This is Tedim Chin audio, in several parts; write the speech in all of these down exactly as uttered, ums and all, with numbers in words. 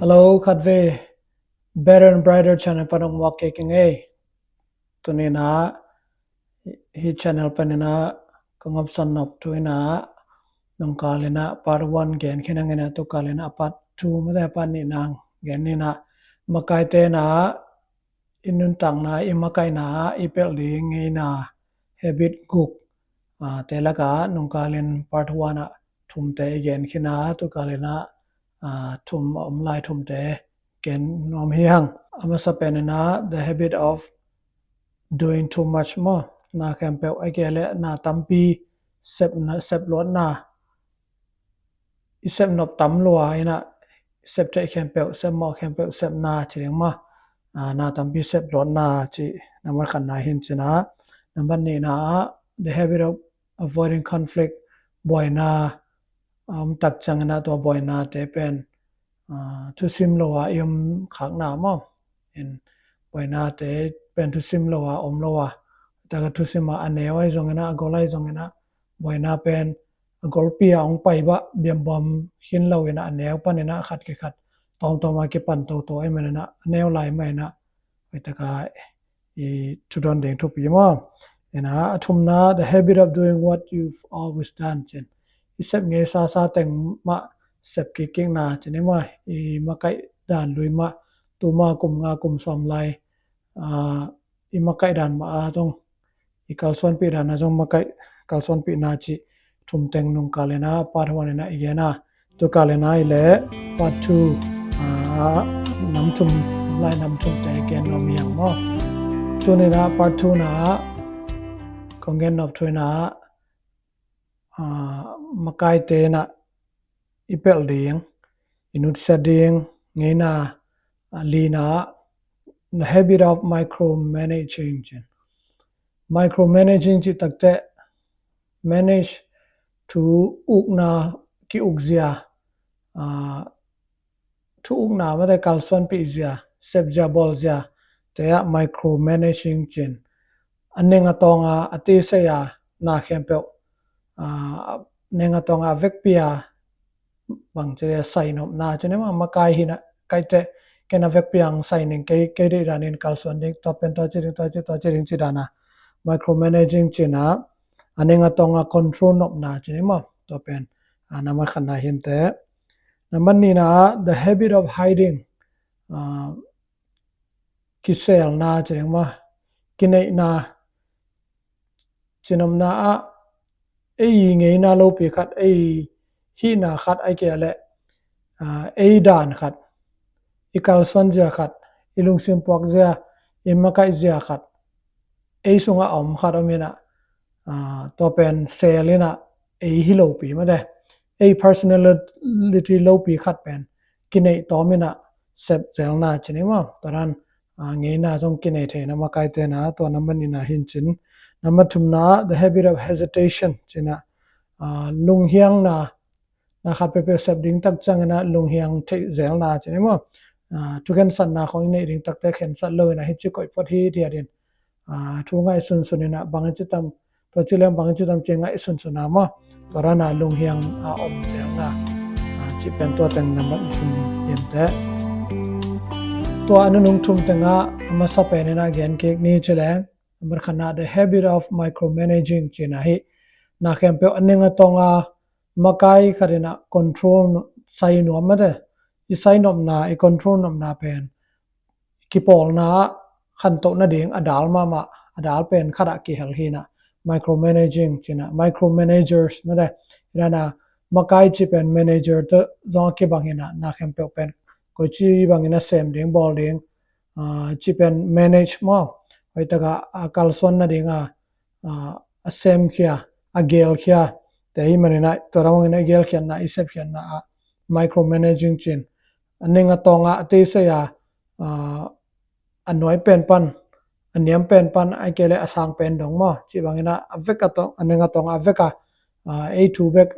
Hello, khat vei Better and Brighter channel pan ong muak kei keng ei. Tuni in ah hih channel panin ah ka ngopsan nop thu in ah nungkal in ah part one gen khin hang in ah tukal in ah part two mate part nih nang gen in ah makaite in ah i nuntakna i makaihna i pelh ding ngeina habit guk te lakah nungkal in part one ah thumte i gen khin a tukal in ah thum a om lai thumte gen nuam hi hang. A masa pen in ah the habit of doing too much maw, na khempeuh a kei leh na tampi sep, sep luatna i sep nop tam lua in ah sep theih khempeuh sep mawh khempeuh sepna ci ding maw, na tampi sep luatna ci nambat khatna hi in cin ah nambat nihna ah the habit of avoiding conflict, buaina a om tak ciang in ah tua buainate pen thusim lo a i om khakna maw, buainate pen thusim lo a om lo a, tak a thusim a a neu ahi zong in ah a gol ahi zong in ah buaina pen a golpi a ong pai bah biambam khin lo in ah a neu pan in ah khat kikhat tawmtawm a kipan toto ahi man in ah a neu lai mah in ah hoih tak a i thudon ding thupi maw. In ah a thumna the habit of doing what you've always done cin, i sep ngei sasa teng mah sep kikkikna cin i maw, i makaih dan lui mah tuma kum nga kum sawm lai i makaih dan mah a zong i kalsuanpih dan a zong makaih kalsuanpihna cih thum teng nungkal in ah part one in ah i gen a tukal in ah i leh part two nam thum lai nam thumte i gen nuam hi hang maw. Tuni in ah part two na kong gen nop thu in ah makaite in ah i pelh ding i nutsiat ding ngeina lina the habit of micromanaging cin. Micromanaging cih takteh manage thu ukna ki ukzia thu ukna mate kalsuanpih zia sepzia bawlzia te ah micromanaging cin. A neng a tawng a a tisei a na khempeuh a neng a tawng a a vekpi a bang ci le sainopna cin i maw, makai hi in ah kaite ken a vekpi ang sai ning kei, kei deih danin kalsuan ding tua pen tua ci ding tua ci tua ci ding ci dan a micromanaging cin ah a neng a tawng a control nopna cin i maw, tua pen nambat khatna hi in teh. Nambat nihna ah the habit of hiding, kiselna ci ding maw, kineihna cinopna ah ei ngeina lopi khat ei hihna khat a kei leh ei dan khat i kalsuan zia khat i lungsim puak zia i makaih zia khat ei sungah a om khat om in ah tua pen sel in ah ei hi lopi mate ei personality lopi khat pen kineih tawm in ah sep zelna cin i maw. Tua dan ngeina zong kinei theina makaite na tua nambat nihna hi in cin. Nambat thumna the habit of hesitation cin ah lunghiangna na khat peuhpeuh sep ding tak ciang in ah lunghiang theih zelna cin i maw. Thu khensatna khong i neih ding takteh khensat lo in ah hi ci koih phot hi thiat in thu ngaihsunsun in ah bang i ci tam tua ci leng bang i ci tam ci ngaihsunsun a maw, tua dan a lunghiang a om zelna cih pen tua teng nambat thum hi in teh. Tua a nunung thum teng ah a masa pen in ah gen kik ni ci leng nambat khatna the habit of micromanaging cin ah hi. Na khempeuh a neng a tawng a makai khat in ah control sai nuam mate i sainopna i control nopna pen kipawlna ah khantoh nading a dal mahmah a dal pen khat ah kihel hi in ah micromanaging cin ah micromanagers mate hi dan a makai ci pen manager tawh zong a kibang hi in ah na khempeuh pen koici bangin a sem ding bawl ding ci pen manage maw, hoih tak a kalsuan nading a a semkhia a gelkhia te hi man in ah tua dan bangin a gelkhiatna i sepkhiatna ah micromanaging cin. A neng a tawng a a tisei a a nuai pen pan a niam pen pan a kei leh a sang pen dong maw ci bangin ah a vek a tawng a neng a tawng a a vek a ei thu bek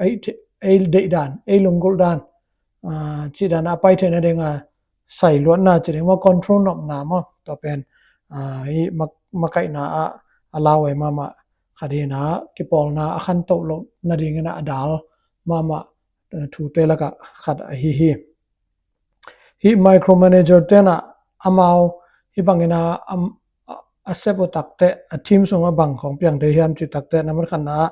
ei deih dan ei lunggulh dan ci dan a pai theih nading a sai luatna ci ding maw, control nopna maw, tua pen hi makaihna ah a lauhuai mahmah khat hi in ah kipawlna a khantoh loh nading in ah a dal mahmah thute lakah khat ahi hi. Hih micromanager tenah amau hih bangin a, am, a, a sep uh takteh, a team sungah bang khawng piang thei hiam cih takteh, nambat khatna ah,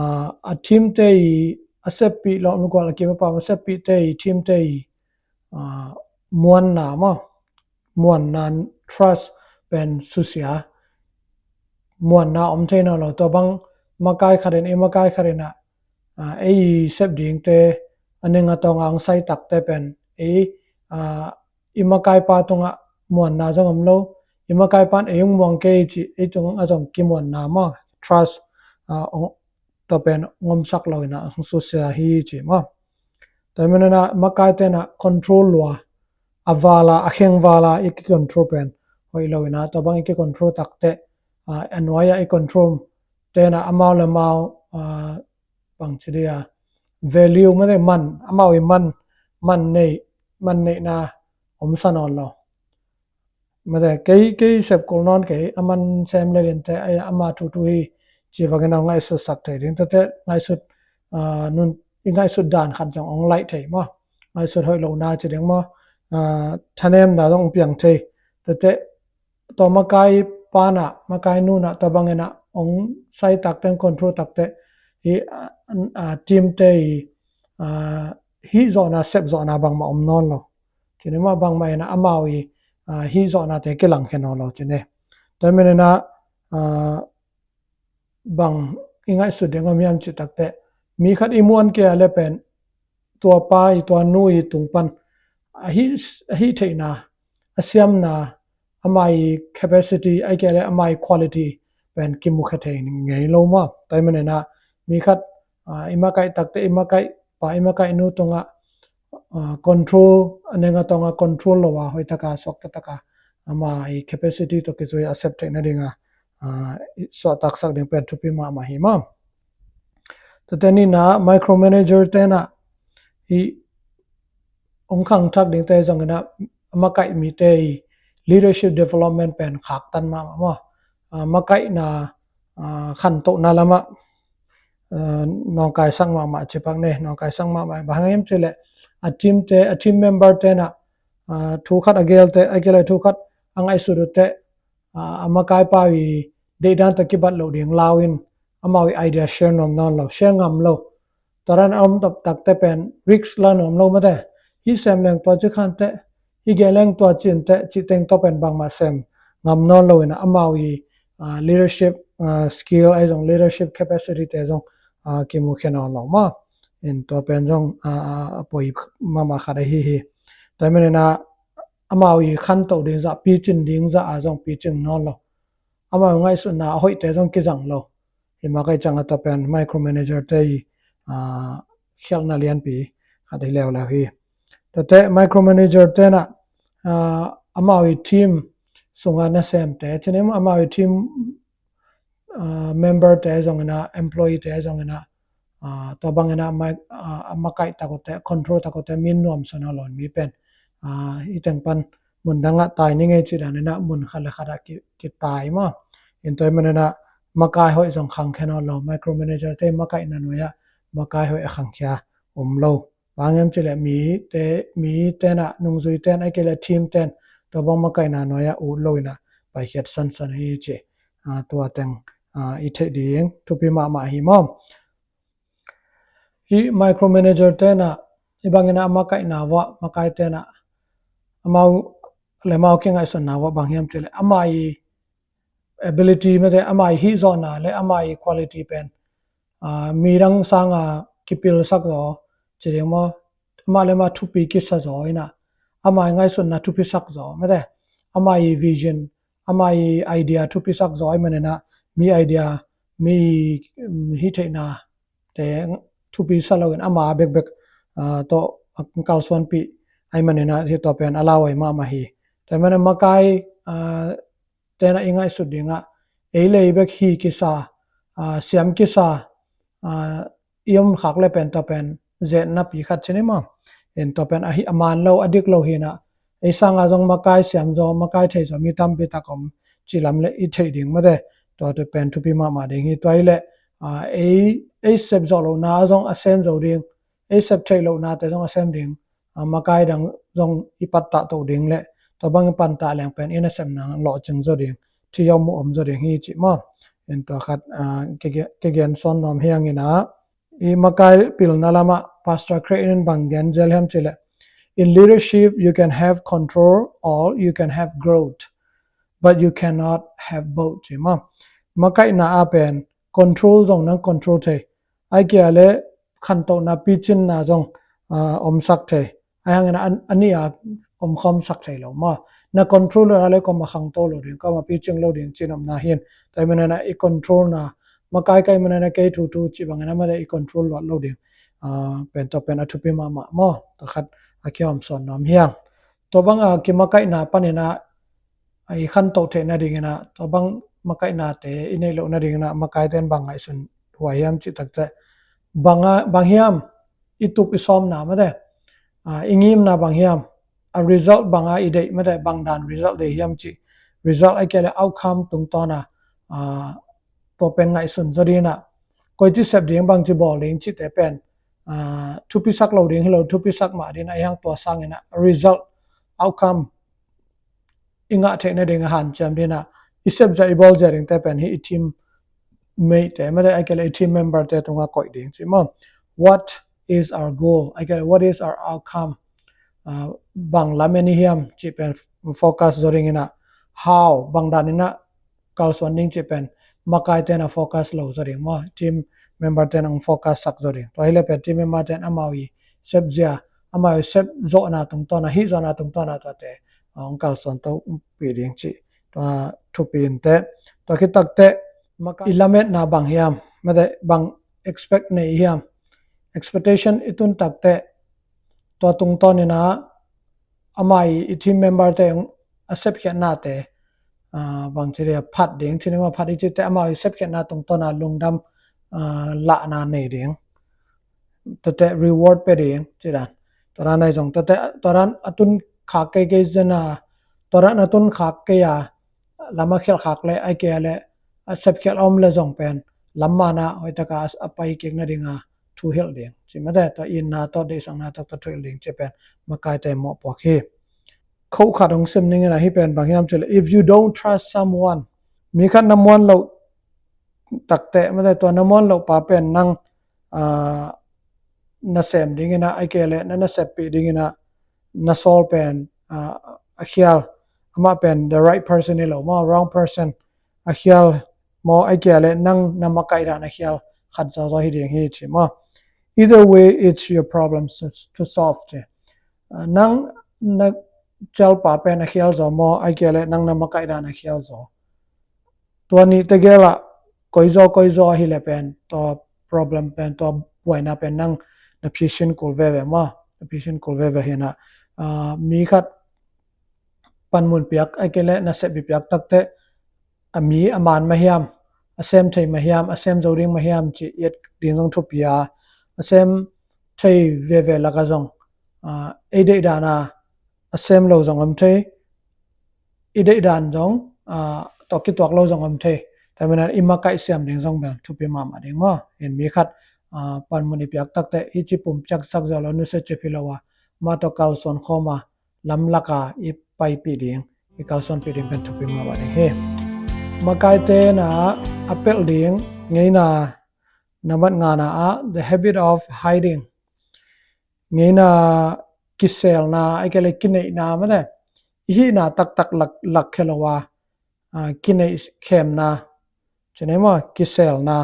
a, a team te i a seppih lawh nukual a kim a pam a seppih te i team te i, a, muanna maw, muanna, trust pen susia, muanna om thei nawn lo. Tua bang makai khatin, i makai khatin ah, a, ei i sep dingte a ning a tawng a hong sai takte pen ei, a, i makaipa tungah muanna zong om lo. I makaipan ei hong muang kei cih ei tungah zong kimuanna maw, trust, a, ong, tua pen ngomsak lo inah hong susia hi ci maw. Tua hi maninah makai tenah control lua, a vala, a kheng vala i kicontrol pen hoih lo inah, tua bang i kicontrol takteh, a, a nuai-ah i control tenah amau le amau, a, bangci dia, value mate, man, amau i man, man neih, man neihna omsa nawn lo. Mate, kei, kei sep kul nawn kei, a man sem le linte, a, ama thu thu hi, ci bangin a ngaihsutsak thei ding. Tate ngaihsut, a, nun, i ngaihsut dan khat zong ong laih thei maw. Ngaihsut hoih lohna ci ding maw. A, thanemna zong ong piang thei. Tate tua makai panah, makai nunah, tua banginah ong sai takteh, ong control takteh, hi, a, a, team te i, a, hih zawhna, sep zawhna bangmah om nawn lo. Cini mah bangmah inah amau i, a, hih zawhnate kilangkhia nawn lo cini. Tua hi maninah, a, bang i ngaihsut ding om hiam cih takteh, mi khat i muan kei a le pen, tua pa i, tua nu i tung pan a hih, a hih theihna, a siamna, ama i capacity, ahih kei le ama i quality pen kimukhia thei ngei lo maw. Tua hi maninah mi khat, a, i makaih takteh, i makaih pa, i makaih nu tungah, a, control, a ning a tawng a control lo a, hoih taka, suakta taka ama i capacity tawh kizui a sep theih nadinga, a, i suahtaksak ding pen thupi mahmah hi maw. Tate nihna, micromanager tenah i ong khangthak dingte zonginah a makaih mite i leadership development pen khaktan mahmah maw. A, makaihna, a, khantohna lamah, a, nawngkaisak mahmah cipak ne, nawngkaisak mahmah. Bang hang hiam cih leh a team te, a team member tenah, a, thu khat a gelte, a gel a thu khat a ngaihsut uhteh, a, a makaipa i deihdan tawh kibat loh ding lau in, amau i idea share nuam nawn lo, share ngam lo. Tua dan a om tawh takteh pen risk la nuam lo mate. Hih sem leng tua ci khanteh, hih gen leng tua cinteh, cih teng tawh pen bangmah sem ngam nawn lo inah amau i, a, leadership, a, skill ahi zong, leadership capacity te zong, a, kimukhia nawn lo maw. In tua pen zong, a, a, a poi mahmah khat ahi hi. Tua hi maninah amau i khantoh ding zah, picin ding zah a zong picing nawn lo. Amau ngaihsutna a hoihte zong kizang lo. Hi makaih ciangah tua pen micromanager te i, a, khialhna lianpi khat hi leuleu hi. Tate micromanager tenah, a, amau i team sungah nasemte, cini amau i team, a, member te zonginah, employee te zonginah, a, tua banginah mai, a, a makaih tak uhteh, control tak uhteh, mi nuamsa nawn lo, mi pen, a, i teng pan mun dangah tai ni ngei cih daninah mun khat le khatah ki, kitai maw. In tua hi maninah makai hoih zong khangkhia nawn lo, micromanager te makaihna nuai-ah makai hoih a khangkhia om lo. Bang hang hiam cih leh mite, mi tenah, nungzui ten, ahih kei leh team ten tua bang makaihna nuai-ah ut lo inah paikhiat sansan hi ci. A, tua teng, a, i theih ding thupi mahmah hi maw. Hih micromanager tenah, hih banginah a makaihna vuah, makai tenah amau le amau kingaihsunna vuah bang hiam cih leh ama i ability mate, ama i hih zawhna le ama i quality pen, a, midang sanga kipilsak zaw ci ding maw, ama le ama thupi kisa zaw inah, ama i ngaihsutna thupisak zaw mate, ama i vision, ama i idea thupisak zaw ahih maninah, mi idea, mi, um, hih theihna te thupisa loin ama bekbek, a, tawh a kalsuanpih ahih maninah hih tua pen a lauhuai mahmah hi. Tua hi maninah makai, a, tenah i ngaihsut dingah ei le ei bek hi kisa, a, siam kisa, a, i om khak le pen tua pen zetnapi khat ci ni maw. In tua pen a hi a man lo, a dik lo hinah, ei sanga zong makai siam zaw, makai thei zaw mi tampi tak om cih lam le i theih ding mate. Tua tua pen thupi mahmah ding hi. Tua hi leh, a, ei, ei sep zawh lohna zong a sem zo ding, ei sep theih lohnate zong a sem ding, makai dang zong i pattah to ding le tua bang i pattah leng pen i nasepna lawhcing zo ding, thi om mu om zo ding hi ci maw. In tua khat kigen sawm nuam hi hang in ah, i makai pilna lamah Pastor Craig in bang gen zel hiam ci le, in leadership you can have control or you can have growth, but you cannot have both ci maw. Makaihna ah pen control zong nang control thei, ai kia le khantohna picinna zong omsak thei. Ai hangin a nih a om khawmsak thei lo maw. Na control lo na le kawm a khangto lo ding, kawm a picing lo ding cin omna hin. Tua i manana i control na, makai kai manana kei thu thu ci bangin a mate i control luat lo ding. Pen tua pen a thupi mahmah maw. Tua khat a kihawm sawn nuam hi hang. Tua banga kimakaihna panina i khantoh theih nadingina tua bang makaihnate i neih loh nadingina makaite in bang ngaihsun huai hiam cih takte, bang hiam i tup i sawmna mate, i ngimna bang hiam, a result banga i deih mate, bang dan result deih hiam cih, result ai kia le outcome tungtawna tua pen ngaihsun zaw dina, koi ci sep ding bang ci bawl ding cihte pen thupisak lo ding hi lo, thupisak mah dina i hang tua sangina result, outcome i ngah theih nading a hanciam dina i sepzia i bawlzia dingte pen hi i team mate mate ai kia le i team member te tunga koih ding ci maw. What is our goal? Ai kia le what is our outcome? Bang lamen i hiam cih pen focus zaw dingina, how, bang danina kalsuan ding cih pen makaite na focus lo zaw ding maw, team member te na focus sak zaw ding. Tua hi le pen team member te amau i sepzia, amau i sep zawhna tungtawna, hih zawhna tungtawna tuate hong kalsuan to pi ding cih tua thupi inte. Tua khit takte i lametna bang hiam mate, bang expect nei hiam, expectation i tun takte tua tungtawnina amai i team member te a sepkhiatnate bang ci dia phat ding ci ni maw, phat i cite amau i sepkhiatna tungtawna lungdam lahna nei ding, tate reward pe ding ci dan. Tua dan ai zong tate tua dan a tun khak kei kei zena, tua dan a tun khak kei a lama khialh khak le ai kia le a sepkhialh a om le zong pen lam mana hoitaka a pai kik nadinga thuhilh ding ci mate, tua inna tawh deihsakna takta thuhilh ding ci pen makaite mawhpuak hi. Khoh khat hong sim ningin ahi pen bang hiam ci le, if you don't trust someone, mi khat na muan loh takte mate, tua na muan loh pa pen nang na sem dingina ai kia le na na seppih dingina na sawl pen a khial, amah pen the right person hi lo maw, wrong person a khial maw, ai kia le nang na makaih dan a khial khat zawzaw hi ding hi ci maw. Either way it's your problem to solve ci. Nang na cialpa pen a khial zaw maw, ai kia le nang na makaih dan a khial zaw. Tua nih tegel ah koizaw koizaw ahi le pen tua problem pen, tua buaina pen nang na phisin kul veve maw, na phisin kul veve hinah mi khat panmun piak ai kia le na sepbi piak takte a mi a man mahiam, a sem thei mahiam, a sem zo ding mahiam ci iat ding zong thupi a, a sem thei veve laka zong ei deih dana a sem lo zong om thei, i deih dan zong tawh kituak lo zong om thei. Tua manin i makaih siam ding zong bel thupi mahmah ding maw. In mi khat panmun i piak takte i ci pum piaksak zo lo, nusia cip hi lo a, mah tawh kalsuan khawm a lamlaka i paipih ding, i kalsuanpih ding pen thupi mahmah ding hi. Makaite na a pelh ding ngeina na mat ngana ah the habit of hiding, ngeina kiselna ai kia le kineihna mate, i hihna taktak lakkhia lo a kineih khemna ci nei maw, kiselna.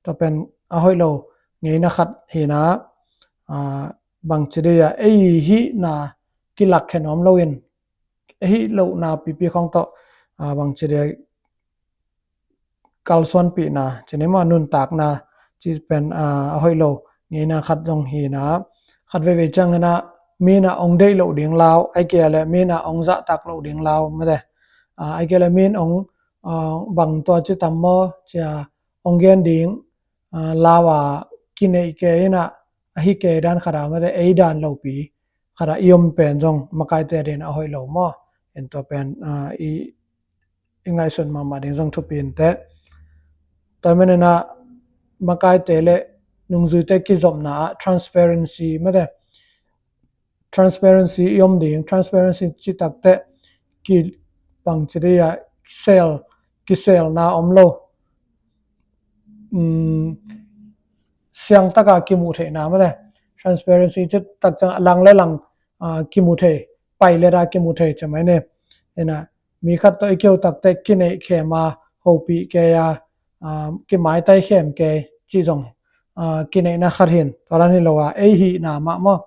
Tua pen a hoih lo ngeina khat hina, bang ci dia ei hihna kilakkhia nuam loin ei hih lohna pipi khawng tawh bang ci dia kalsuanpihna ci nei maw, nuntakna ci pen a hoih lo ngeina khat zong hina. Khat veivei ciangina mina ong deih loh ding lau ai kia le mina ong zahtak loh ding lau mate, ai kia le min ong bang tua ci tam maw cia ong gen ding lau a kineih ke ina ahi ke dan khata mate, ei dan lopi khata i om pen zong makaite din a hoih lo maw. En tua pen i i ngaihsun mahmah ding zong thupi inteh. Tua manina makaite le nungzuite kizopna ah transparency mate, transparency i om ding. Transparency cih takteh ki bangci dih a, kisel, kiselna om lo. Um, siang taka kimuh theihna mate. Transparency cih tak ciang a lang le lang, ah, kimu thei, pai le da kimu thei ci mai ne. Ina, mi khat tawh i kiho takteh kineih khem a, hopih kei a, ah, kimaitai khem kei cih zong, ah, kineihna khat hin. Tua dan hi lo a, ei hihna mah maw.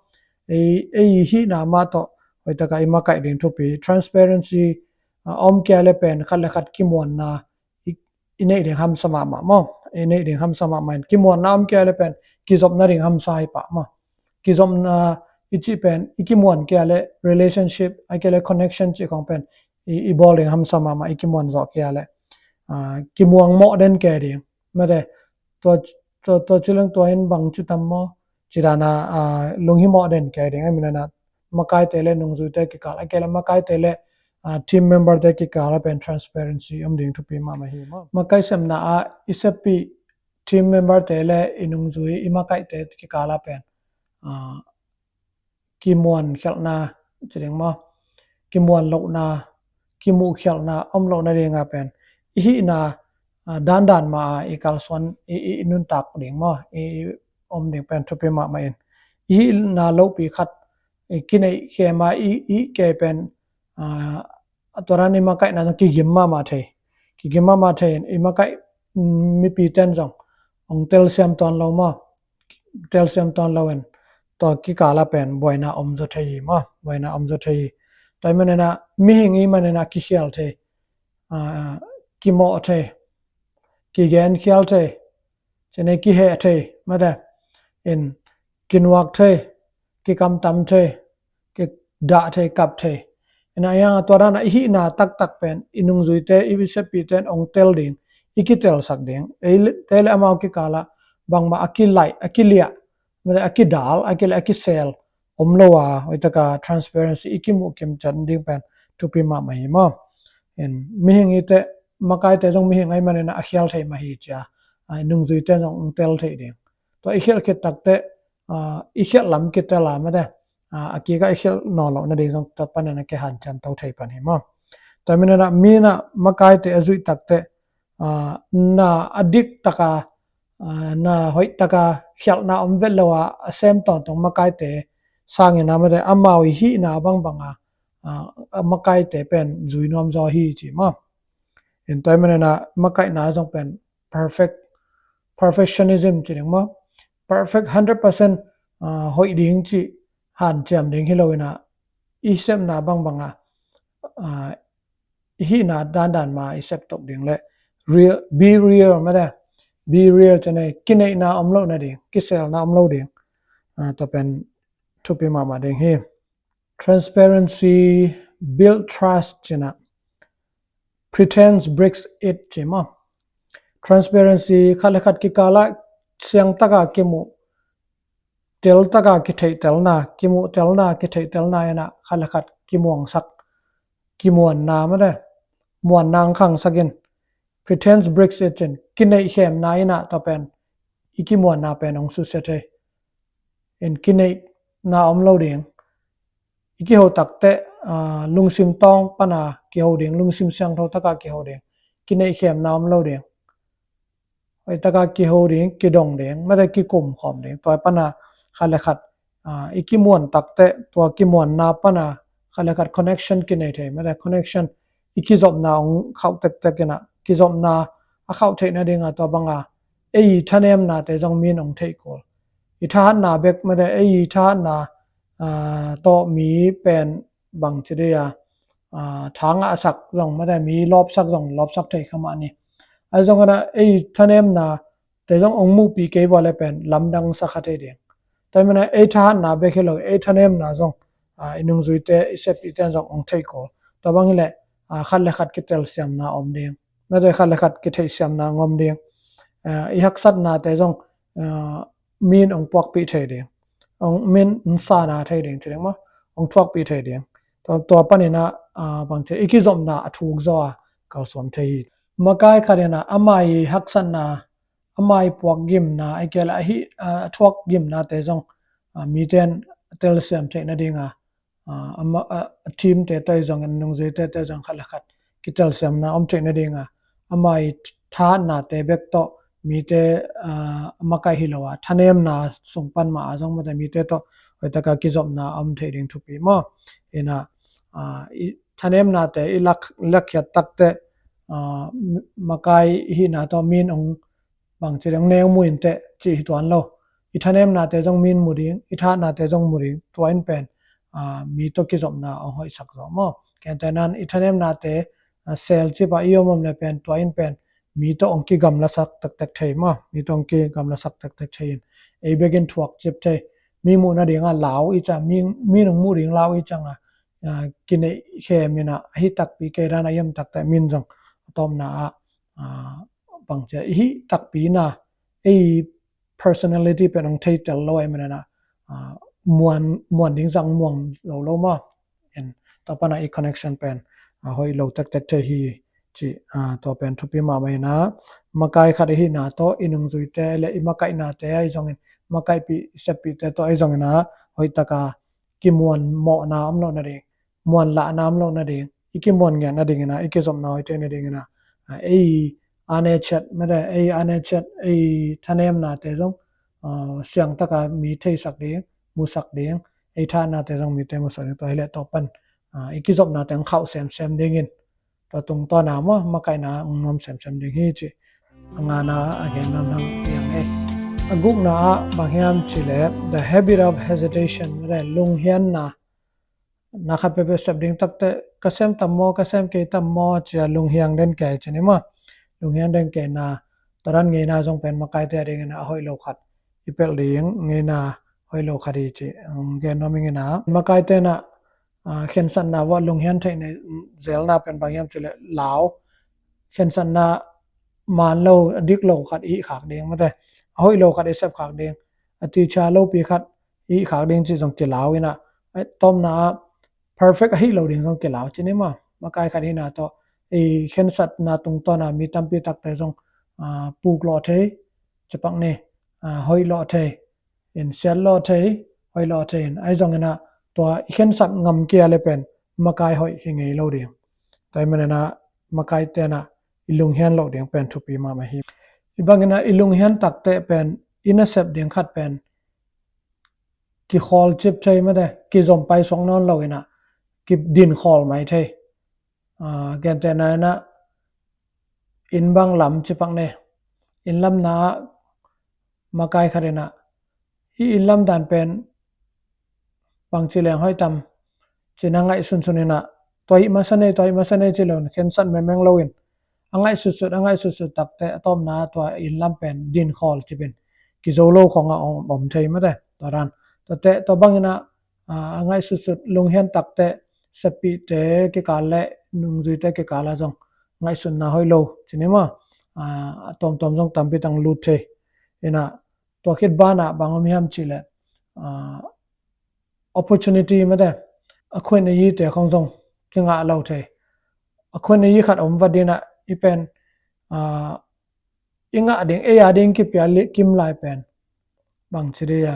Ei, ei hihna mah tawh hoih taka i makaih ding thupi. Transparency, ah, om kia le pen khat le khat kimuanna i, i neih ding hamsa mahmah maw. I neih ding hamsa mahmah in. Kimuanna om kia le pen kizopna ding hamsa hi pah maw. Kizopna i cih pen i kimuan kia le relationship, a kia le connection cih khong pen i, i bawl ding hamsa mahmah, i kimuan zawh kia le, ah, kimuang mawh den kei ding. Mate, tua, tua, tua ci leng tua in bang ci tam maw. Ci dan a, ah, lunghimawh den kei ding, a min a makaite le nungzuite kikal, a kia le makaite le, ah, team member te kikal a pen transparency om ding thupi mahmah hi maw. Makai semna a i seppih team member te le i nungzui i makaihte kikal a pen, ah, kimuan khialhna ci ding maw, kimuan lohna, kimuh khialhna om lohna ding a pen i hihna, ah, dandan mah a i kalsuan i, i, i nuntak ding maw, i, i om ding pen thupi mahmah in. I hihna lohpi khat, i kineih khem a i, i kei pen, ah, a tua dan i makaihna zong kigim mahmah thei. Kigim mahmah thei in i makaih, mm, mipi ten zong ong telsiam tuan lo maw. Telsiam tuan lo in tua kikal a pen buaina om zaw thei hi maw. Buaina om zaw thei hi. Tua i man in a mihing i man in a kikhial thei. Ah, kimawh thei. Kigen khial thei. Ci ne kiheh thei. Mate. In kinuak thei. Kikamtam thei. Kidah thei, kap thei. Ina, a yang a tua dan a i hihna taktak pen i nungzuite, i seppihte in ong tel ding, i kitelsak ding. Eite le amau kikal a bangmah a kilaih, a kiliah, mate, a kidal, a kilaih, a kisel om lo a, hoih taka transparency i kimuh kimciat ding pen thupi mahmah hi maw. In mihing i te, makaite zong mihing a i man in a khial thei mah hi cia, ah, nungzuite zong ong tel thei ding. Tua i khialh khit takteh, ah, i khialh lam kitel a mate, ah, a kik a i khialh nawn lohna ding zong tua pan in a kihanciam to thei pan hi maw. Tua min in a mi in a makaite a zuih takteh, ah, na a dik taka, ah, na hoih taka khialhna om vet lo a, a sem tawntung makaite sang in a mate, amau i hihna bangbang a, ah, a makaite pen zui nuam zaw hi ci maw. In tua i man in a makaihna zong pen perfect, perfectionism ci ding maw. Perfect hundred percent, ah, hoih ding cih hanciam ding hi lo in a, i sepna bangbang a, ah, i hihna dandan mah i sep tok ding le real, be real mate. Be real ci ne, kineihna om lohna ding, kiselna om lo ding. Ah, tua pen thupi mahmah ding hi. Transparency build trust ci in a, pretense breaks it ci maw. Transparency khat le khat kikal a siang taka kimuh, tel taka kitheihtelna, kimuh telna, kitheihtelna in a khat le khat kimuangsak, kimuanna mate, muanna ong khangsak in, pretense breaks it ci in, kineih khemna in a tua pen, i kimuanna pen ong susia thei. In kineihna om lo ding. I kiho takteh, ah, lungsim tawng pan a kiho ding, lungsim siangtho taka kiho ding. Kineih khemna om lo ding. Hoih taka kiho ding, kidong ding, mate kikum khawm ding. Tua pan a khat le khat, ah, i kimuan takteh, tua kimuanna pan a khat le khat connection kinei thei, mate connection i kizopna ong khauh tektek in a, kizopna a khauh theihna ding a tua bang a, ei i thanemna te zong min ong theih kul. I thahatna bek mate, ei i thahatna, ah, tawh mi pen bangci dih a, ah, tha ngahsak zong mate, mi lawpsak zong lawpsak thei kha mah ni. Ahi zong in a ei i thanemna te zong ong muhpih kei vua le pen lamdang sa kha thei ding. Tua i man in a ei thahatna bek hi lo, ei thanemna zong, ah, i nungzuite, i seppihte in zong ong theih kul. Tua bang hi le, ah, khat le khat kitelsiamna om ding. Mate khat le khat kitheihsiamna ong om ding. Ah, i haksatna te zong, ah, min ong puakpih thei ding. Ong min ong sana thei ding ci ding maw. Ong thuakpih thei ding. Tua, tua pan in a, ah, bangci i kizopna a thuk zaw a kalsuan thei hi. Makai khat in a ama i haksatna, ama i puakgimna, a kia le a hih, ah, a thuakgimna te zong, ah, mite in telsiam theihna ding a, ah, ama, ah, team te tawh i zongin, nungzuite tawh i zong khat le khat kitelsiamna om theih nadinga, ama i thahatnate bek tawh mite, ah, makaih hi lo a, thanemna sung pan mah a zong mate mite tawh hoih taka kizopna om theih ding thupi maw? Ina, ah, i thanemnate i lak, lakkhiat takte, ah, makai i hihna tawh min ong bangci ding neu mu in teh cih hi tuan lo. I thanemnate zong min mu ding, i thahatnate zong mu ding, tua in pen, ah, mi tawh kizopna ong hoihsak zaw maw? Kente nan i thanemnate, ah, sel cip a i om om le pen, tua in pen mi tawh ong kigamlasak tektek thei maw? Mi tawh ong kigamlasak tektek thei in, ei bekin thuak cip thei. Mi muh nadinga lau i cang, mi, mi nong muh ding lau i canga, ah, kineih khem ina, ahi takpi kei dan a i om takte min zong a tawpna ah, ah, bangci a i hih takpi na, ei personality pen ong theitel lo ahih manina, ah, muan, muan ding zang muang lo lo maw? In, tua pana i connection pen, ah, hoih lo tektek thei hi cih, ah, tua pen thupi mahmah ina, makai khat i hihna tawh i nungzuite le i makaihnate ahi zongin, makaihpih, i seppihte tawh ahi zongina, hoih taka kimuan mawhna om loh nading, muan lahna om loh nading, i kimuan ngiat nadingina, i kizopna hoih thei nadingina, ah, ei a ne chet mate, ei a ne chet, ei thanemnate zong, ah, siangtaka mi theisak ding, musak ding, ei thahatnate zong mite musak ding, tua hileh tua pan, ah, i kizopnate ong khauh semsem dingin, tua tungtawna maw, makaihna ong nuam semsem ding hi cih a ngana a gen nuam hang piang ei. A gukna ah bang hiam cih leh, the habit of hesitation, mate, lunghianna, na khat peuhpeuh sep ding takte, ka sem tam maw, ka sem kei tam maw, ci a lunghiang den kei ci ni maw? Lunghiang den kei na, tua dan ngeina zong pen makaite a dingina a hoih lo khat i pelh ding ngeina hoih lo khat hi ci, um, gen nuam ing ina. Makaite na, ah, khensatna uah lunghiang theih nei zelna pen bang hiam cih leh lau, khensatna man lo, a dik lo khat i hih khak ding mate, a hoih lo khat i sep khak ding, a ticha lopi khat i hih khak ding cih zong kilau ina, a tawpna ah perfect ahi lo ding zong kilau ci ni maw? Makai khat hihna tawh i khensatna tungtawna mi tampi takte zong, ah, puk lawh thei, cipak ni, ah, hoih lawh thei, in siat lawh thei, hoih lawh thei in, ahi zongina tua i khensat ngam kei le pen makai hoih hi ngei lo ding. Tua ahih manina makaite na i lunghiang loh ding pen thupi mahmah hi. Hih bangina i lunghiang takte pen i nasep ding khat pen kikhawl cip thei mate, kizom paisuak nawn lo ina, kidin khawl mai thei. Ah, gentehna ina, inn bang lam cipak ni, inn lamna ah makai khat ina, hih inn lam dan pen bangci leng hoih tam, ci-in a ngaihsunsun ina, tua hih masa nei, tua hih masa nei ci lo in, khensat mengmeng lo in, a ngaihsutsut, a ngaihsutsut takte a tawpna tua inn lam pen din khawl cipin kizo lo khong a om, om thei mate, tua dan. Tuate, tua bangina, ah, a ngaihsutsut lunghiang takte seppihte kikal le nungzuite kikal a zong ngaihsutna hoih lo ci ni maw? Ah, a tuamtuam zong tampi tang lut thei. Ina, tua khit banah bang om hiam cih leh, ah, opportunity mate, a khuaina yite khong zong kingah lo thei. A khuaina yi khat om vat dina i pen, ah, i ngah ding, ei a ding kipia li-, kim lai pen bangci dia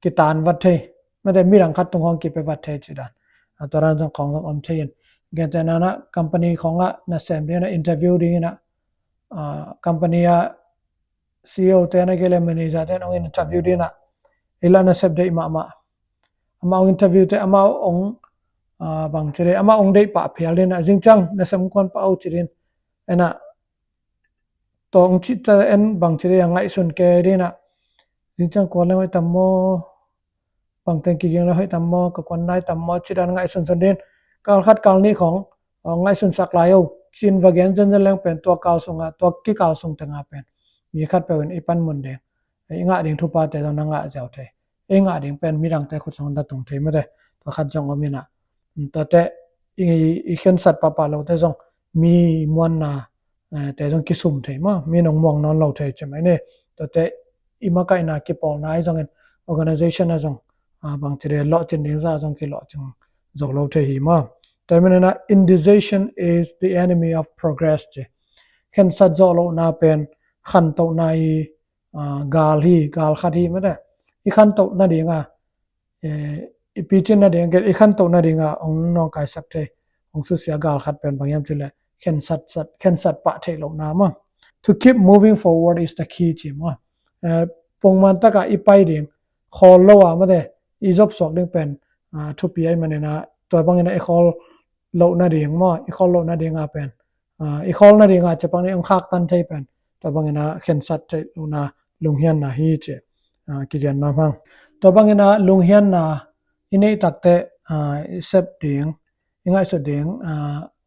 kitan vat thei mate, midang khat tung khong kipia vat thei ci dan. A tua dan zong khong zong om thei in. Gentehna na company khongah nasem dina interview dingina, ah, company a C E O te na kei le manager te na ong interview dina, i la nasep deih mahmah. Amau ong interview te, amau ong, ah, bangci dia, amau ong deih pah phial dina, zingciang nasem kuan pah au ci din. Ena, tawng cih ta en bangci dia ngaihsun kei dina. Zingciang kuan leng hoih tam maw, bangteng kiging leng hoih tam maw, ka kuan nai tam maw, ci dan ngaihsunsun din. Kal khat kal nih khong, ah, ngaihsunsak lai o, ci-in va gen zenzen leng pen tua kal sunga, tua kikal sung tenga pen mi khat peuh in i panmun ding, i ngah ding thupate zong na ngah ziau thei. I ngah ding pen midangte khut sung na tung thei mate. Tua khat zong om ina. Tuate i, i khensat pahpah lote zong mi muanna, eh, te zong kisum thei maw, mi nong muang nawn lo thei ci mai ni. Tuate i makaihna kipawlna ahi zongin organization a zong, ah, bangci dia lawhcin ding zah zong kilawhcin zo lo thei hi maw. Tua hi manina indecision is the enemy of progress ci. Khensat zawh lohna pen khantohna i, ah, gal hi, gal khat hi mate. I khantoh nadinga, eh, i picin nading, i khantoh nadinga hong nawngkaisak thei, hong susia gal khat pen bang hiam cih leh khensat, khensat pah theih lohna maw. To keep moving forward is the key ci maw. Pongman taka i pai ding, khawl lo a mate, i zop suak ding pen thupi ahih manin ah, tua bangin ah i khawl loh nading maw, i khawl loh nadinga pen, i khawl nadinga cepang ni hong khaktan thei pen, tua bangin ah khensat theih lohna, lunghianna hi ci kigen nuam hang. Tua bangin ah lunghianna i neih takteh i sep ding, i ngaihsut ding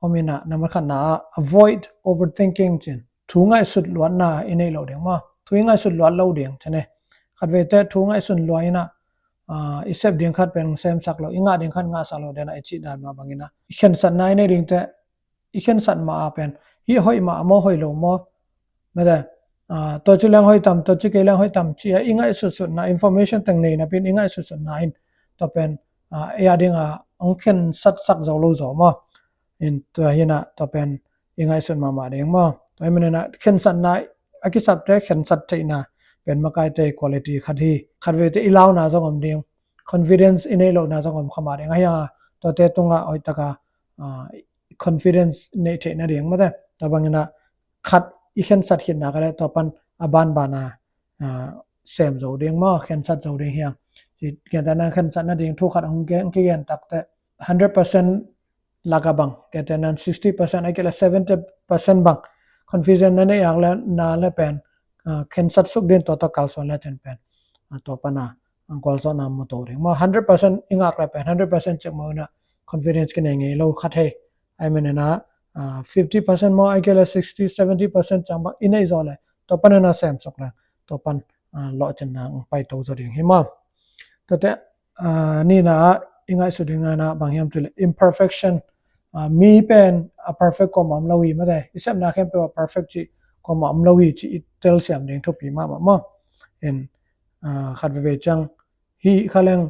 om in ah, nambat khatna ah avoid overthinking cin, thu ngaihsut luatna i neih loh ding maw. Thu i ngaihsut luat loh ding cin e. Khatveiteh thu ngaihsun luat in ah i sep ding khat pen semsak lo, i ngah ding khat ngahsak lo den ah i cih dan mah bangin ah i khensatna i neih dingteh, i khensat mah a pen hih hoih mah maw, hoih lo maw, mate, tua ci leng hoih tam, tua ci kei leng hoih tam ci a i ngaihsutsutna, information teng nei napi in i ngaihsutsutna in tua pen ei a dinga hong khensatsak zo lo zaw maw. In tua hi in ah tua pen i ngaihsut mahmah ding maw. Tua ahih manin ah khensatna a kisapte khensat theihna pen makaite quality khat hi. Khatveiteh i launa zong om ding, confidence i neih lohna zong om kha mah ding. Ahi hanga tuate tungah hoihtaka confidence neih theih nading mate, tua bangin ah khat i khensat khitna ka leh tua pan a banbana sem zo ding maw, khensat zo ding hiam. Ci gentehna khensat nading thu khat hong kigen takteh, hundred percent laka bang, gentehna sixty percent a kila seventy percent bang confidence na neih a leh na le pen khensat suk ding, tua tawh kalsuan le cin pen tua pana ang gualzawhna mu to ding maw. Hundred percent i ngak le pen hundred percent cek maw in ah confidence kinei ngei lo khat hi. Ahih manin ah fifty percent maw, a kila sixty, seventy percent ciang bang i neih zaw le, tua pan in ah semsuk le, tua pan lawhcinna ang pai to zaw ding hi maw. Tuate nihna ah i ngaihsut ding nihna bang hiam cih leh imperfection. Mi pen a perfect kuamah om lo hi mate, i sepna khempeuh a perfect cih kuamah om lo hi cih i telsiam ding thupi mahmah maw. In khat veivei ciang hih kha leng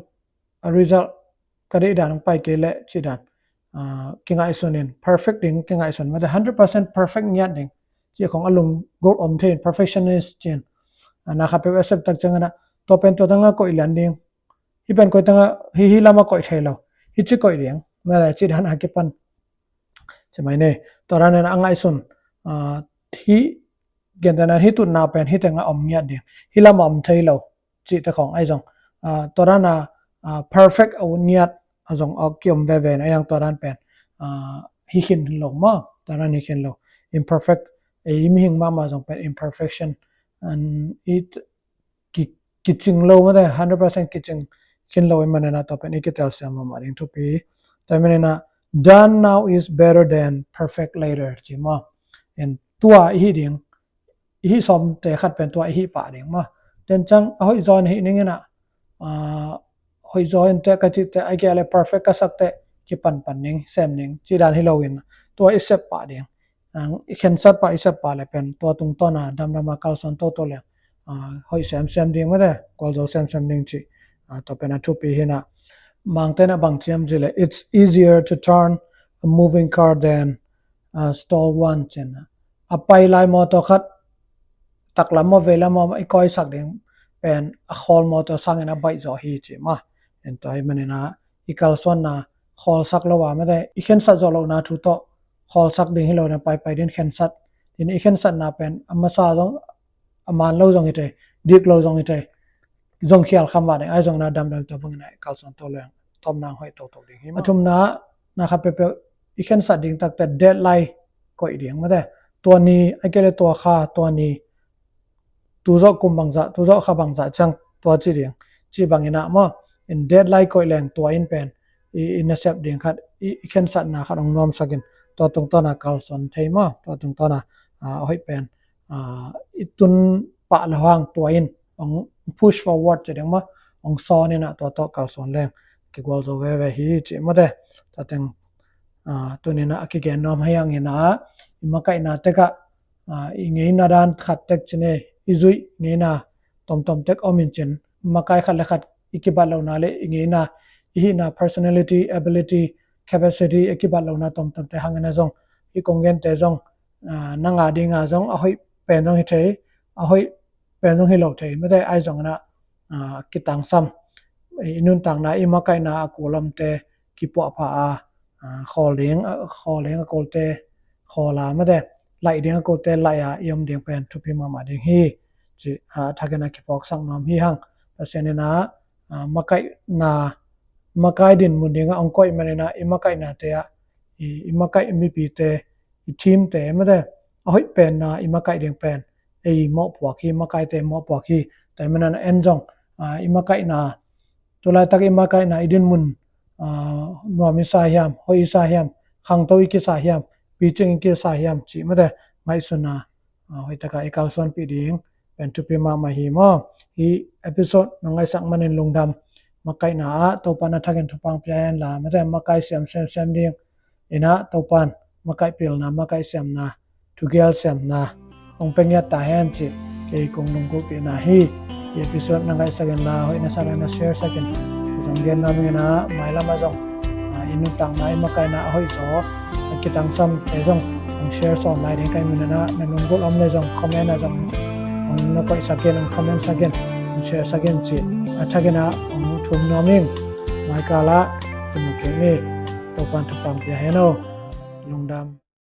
a result ka deih dan hong pai kei leh cih dan kingaihsun in, perfect ding kingaihsun mate, hundred percent perfect ngiat ding cih khong a lunggulh om thei in, perfectionist ci in. Na khat peuh a sep tak ciangin ah tua pen tua tangah koih lian ding, hih pen koih tangah, hih, hih lamah koih thei lo, hih ci koih ding mate, cih dan a kipan ci mai ni. Tua dan in a ngaihsun, hih gentehna hih tutna pen hih tengah om ngiat ding, hih lamah om thei lo cihte khong ahi zong, tua dan a perfect a ut ngiat a zong a kiom veve in, ahi hang tua dan pen hih khin lo maw, tua dan hih khin lo. Imperfect, ei mihing mahmah zong pen imperfection, an it ki, kicing lo mate, hundred percent kicing khin lo ahih manin ah tua pen i kitelsiam mahmah ding thupi. Tua ahih manin ah done now is better than perfect later ci maw. In tua i hih ding, i hih sawmte khat pen tua i hih pah ding maw. Den ciang a hoih zaw in hih ning in ah, hoih zaw in teh ka cih teh, a kia le perfect ka sak teh kipanpan ning, sem ning cih dan hi lo in, tua i sep pah ding. I khensat pah, i sep pah le pen tua tungtawn a damdam a kalsuan toto le hoih semsem ding mate, gualzo semsem ding cih tua pen a thupi hi in ah. Mangte in ah bang ci hiam cih leh, it's easier to turn a moving car than a stalled one ci in ah, a pai lai mawtaw khat taklam maw, veilam maw i kawisak ding pen a khawl mawtaw sangin a baih zaw hi ci maw. In tua ahih manin ah i kalsuanna khawlsak lo a mate, i khensat zawh lohna thu tawh khawlsak ding hi lo in ah, paipai ding khensat. Tin i khensatna pen a masa zong, a man lo zong hi thei, dik lo zong hi thei, zong khial kha mah ding, ahi zongin ah damdam tua bangin ah i kalsuan to leng tawpna hoih toto ding hi maw. A thumna, na khat peuhpeuh i khensat ding takteh deadline koih ding mate. Tua ni, a kia le tua kha, tua ni, tu zawh kum bangzah, tu zawh kha bangzah ciang tua ci ding cih bangin ah maw. In deadline koih leng tua in pen i, i nasep ding khat, i, i khensatna khat hong nuamsak in, tua tungtawn a kalsuan thei maw, tua tungtawn a hoih pen i tun pah le hang tua in hong push forward ci ding maw, hong sawn in ah tua tawh kalsuan leng kigualzo veve hi ci mate. Tua teng tuni in ah a kigen nuam hi hang in ah, i makaihna tekah i ngeina dan khat tek ci ni, i zuih ngeina tomtom tek om in cin, makai khat le khat i kibat lohna le i ngeina, i hihna personality, ability, capacity i kibat lohna tomtomte hangin ah zong, i kong gente zong, na ngah dinga zong a hoih pen zong hi thei, a hoih pen zong hi lo thei mate, ahi zongin ah kitangsam, i nuntakna i makaihna a kul omte kipuahpha a, a, khawl ding, a, khawl ding a kulte khawl a, mate, laih ding a kulte laih a i om ding pen thupi mahmah ding hi, ci, a, thakin a kiphawksak nuam hi hang. Pasian in a, a, makaihna, makai din mun ding a hong koih manin a i makaihnate ah, i, i makaih mipite, i teamte, mate, a hoih pen na i makaih ding pen ei mawhpuak hi, makaite mawhpuak hi. Tua manin a en zong, a, i makaihna, tulaitak i makaihna i din mun, a, nuam i sa hiam, hoih i sa hiam, khangto i kisa hiam, picing i kisa hiam, ci, mate, ngaihsun a, a, hoihtaka i kalsuanpih ding pen thupi mahmah hi maw. Hi episode na ngaihsak manin lungdam. Makaihna ah Topa na thakin thupha pia hen la, mate, makai siam, siam, siam ding in a Topan makaih pilna, makaih siamna, thugial siamna hong pia ngiat ta hen, ci kei kong lunggulhpihna hi. Hi episode na ngaihsak in la, hoih na sa leh na share sak in. Sisang gen nuam ing in a, mailam ah zong, a, i nuntakna i makaihna a hoih zaw a kitangsam te zong hong share sawn lai ding ka hih manin a, na lunggulh om leh zong comment ah zong hong na koihsak in, hong comment sak in, hong share sak in, ci a thakin a hong thum nuam ing. Maikal ah kimu kik ni. Topan thupha pia hen aw. Lungdam.